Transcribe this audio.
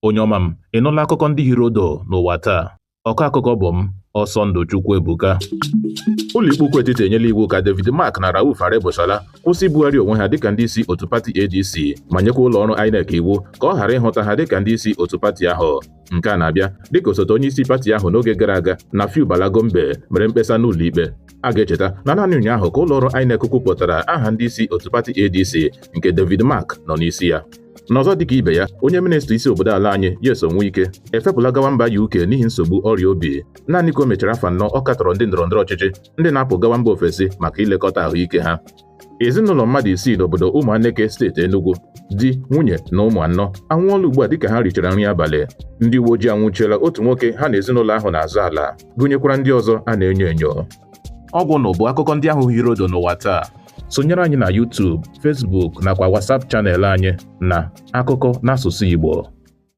Onye ọma m, ị nụla akụkọ ndị hiri odo n'ụwa taa? Ọkọ akụkọ bụ m, Ọsọndụ Chukwuebuka. Ụlọikpe ukwu etiti enyela iwu ka David Mark na Rauf Aregbesola kwụsị ibugharị onwe ha dịka ndị isi otu pati ADC ma nyekwa ụlọọrụ INEC iwu ka ọ ghara ịhụta ha dịka ndị isi otu pati ahụ. Nke a na-abịa dịka osote onye isi pati ahụ n'oge gara aga Nafiu Bala Gombe mere mkpesa n'ụlọikpe. A ga-echeta na naanị ụnyaahụ ka ụlọọrụ INEC kwupụtara aha ndị isi otu pati ADC nke David Mark nọ n'isi ya. N'ọzọ dịka ibe ya, onye minista isi obodo ala anyị Nyesom Wike efepụla gawa mba UK n'ihi nsogbu ọrịa obi naanị ka o mechara afọ 4 ọ katọrọ ndị ndọrọndọrọ ọchịchị ndị na-apụ gawa mba ofesi maka ilekọta ahụike ha. Ezinụlọ mmadụ 6 n'obodo Ụmụaneke, steeti Enugu, di, nwunye na ụmụ 4 anwụọla ugbu a dịka ha richara nri abalị. Ndị uwe ojii anwụchiela otu nwoke ha na ezinụlọ ahụ na-azọ ala, gụnyekwara ndị ọzọ a na-enyo enyo. Ọ gwụnụ bụ akụkọ ndị ahụ hiri odo n'ụwa taa. Sonyere anyị na YouTube, Facebook nakwa WhatsApp channel anyị na Akụkọ n'Asụsụ Igbo.